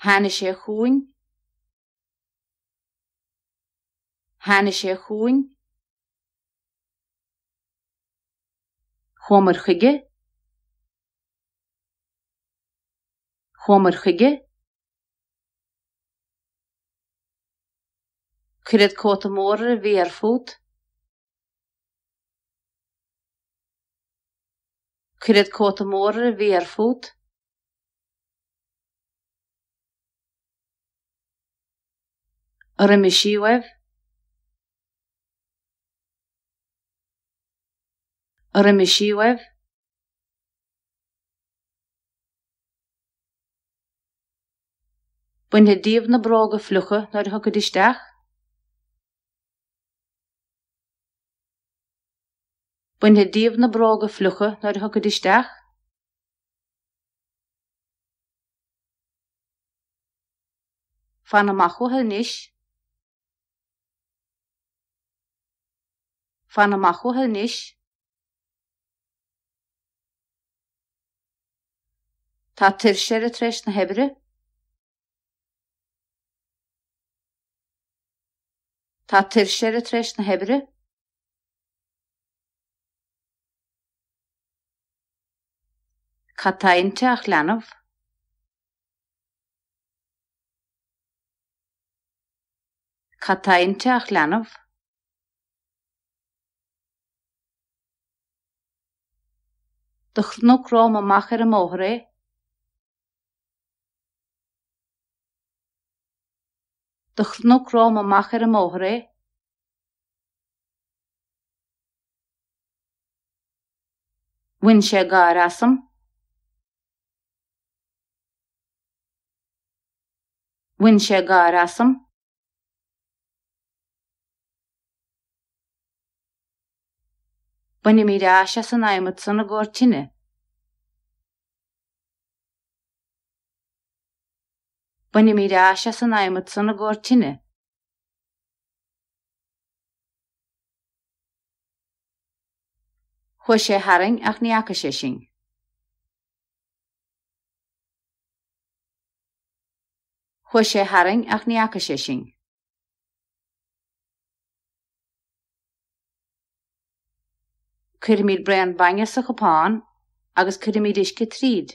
Tháinig sé chugainn. Tháinig sé chugainn. Chuamar chuige. Chuamar chuige. Cuirfead cóta mór ar an mhéar fút. Cuirfead cóta mór ar an mhéar fút. Ar imigh sí uaibh? Ar imigh sí uaibh? Bainfead díobh na bróga fliucha nuair a thiocfaid isteach. Bainfead díobh na bróga fliucha nuair a thiocfaid isteach. Fan amach uathu anois. Fan amach uathu anois. Tá tuirse air tar éis na hoibre. Tá tuirse air tar éis na hoibre. Cad tá inti ach leanbh? Cad tá inti ach leanbh? Do chonac romham amach ar an mbóthar é. Do chonac romham amach ar an mbóthar é. Bhain sé gáire asam. Bhain sé gáire asam. Bainimid ais as an adhmad san i gcomhair tine. Bainimid ais as an adhmad san i gcomhair tine. Chuaigh sé tharainn ach ní fhaca sé sinn. Chuaigh sé tharainn ach ní fhaca sé sinn. Cuirfimid braon bainne sa chupán agus cuirfimid uisce tríd.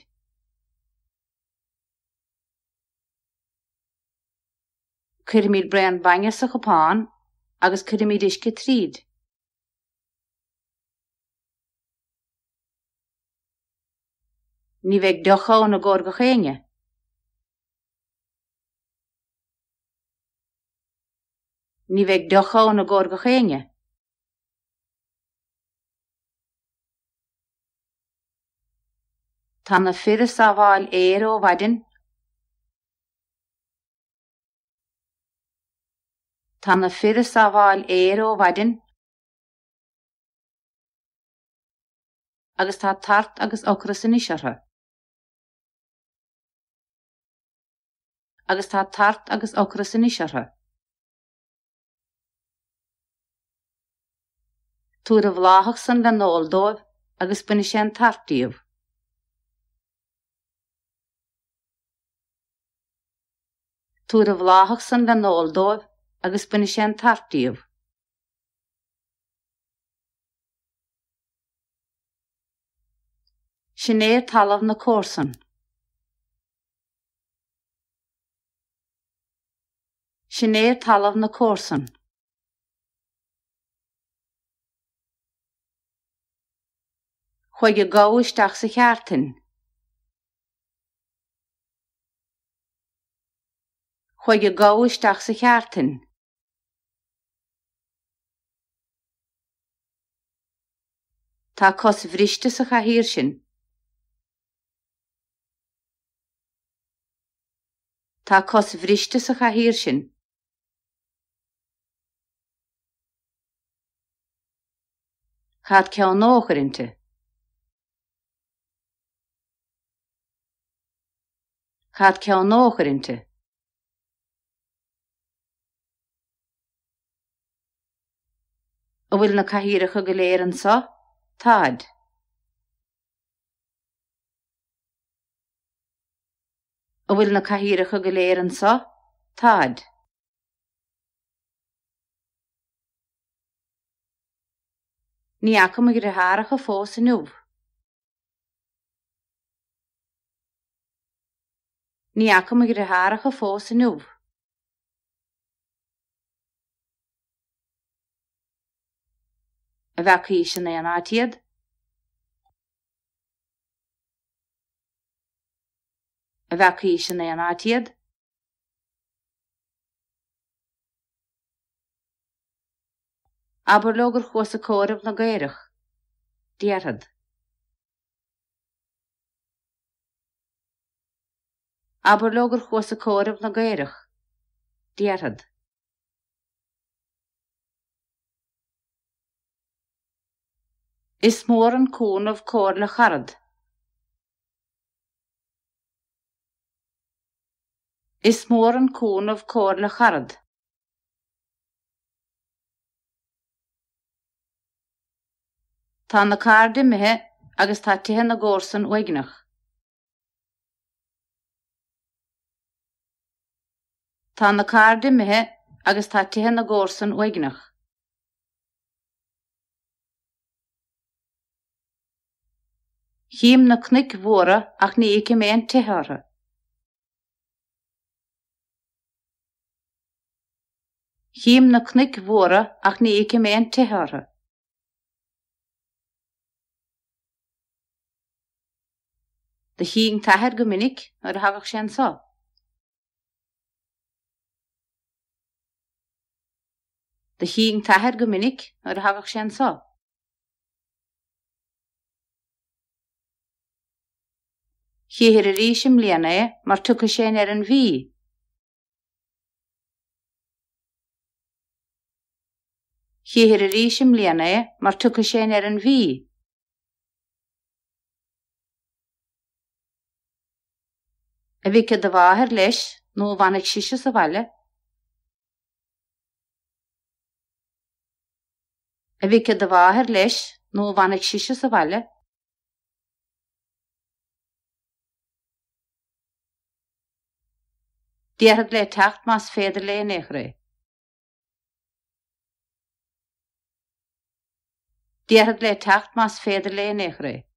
Cuirfimid braon bainne sa chupán agus cuirfimid uisce tríd. Ní bheidh deoch ann i gcomhair gach éinne. Ní bheidh deoch ann i gcomhair gach éinne. Tá na fir ag sábháil fhéir ó mhaidin. Tá na fir ag sábháil fhéir ó mhaidin agus tá tart agus ocras anois orthu. Agus tá tart agus ocras anois orthu. Tabhair an bhláthach san le n-ól dóibh agus bainfidh sé an tart díobh. Tabhair an bhláthach san le n-ól dóibh agus bainfidh sé an tart díobh. Sin é talamh na comharsan. Sin é talamh na comharsan. Chuaigh an gabha isteach sa cheártain. Chuaigh an gabha isteach sa cheártain. Tá cos bhriste sa chathaoir sin. Tá cos bhriste sa chathaoir sin. Caithfead ceann nua a chur inti. Caithfead ceann nua a chur inti. An bhfuil na cathaoireacha go léir anso? Táid. An bhfuil na cathaoireacha go léir anso? Táid. Ní fhaca mo dhriotháracha fós inniu. Ní fhaca mo dhriotháracha fós inniu. An bhfeacaís in aon áit iad? An bhfeacaís in aon áit iad? Abair leo gur chuas ag comhaireamh na gcaorach. Déarfad. Abair leo gur chuas ag comhaireamh na gcaorach. Déarfad. Is mór an cúnamh comhairle charad. Is mór an cúnamh comhairle charad. Tá na cairde imithe agus tá tithe na gcomharsan uaigneach. Tá na cairde imithe agus tá tithe na gcomharsan uaigneach. Chím na cnoic mhóra ach ní fheicim aon tithe orthu. Chím na cnoic mhóra ach ní fheicim aon tithe orthu. Do chínn t'athair go minic nuair a thagadh sé anso. Do chínn t'athair go minic nuair a thagadh sé anso. Chífir arís i mbliana é mar tiocfaidh sé i ndeireadh an mhí. Chífir arís i mbliana é mar tiocfaidh sé i ndeireadh an mhí. An bhfeicfidh do mháthair leis nó an bhfanfaidh sise sa bhaile? An bhfeicfidh do mháthair leis nó an bhfanfaidh sise sa bhaile? Déarfad léi teacht más féidir léi in aon chor é. Déarfad léi teacht más féidir léi in aon chor é.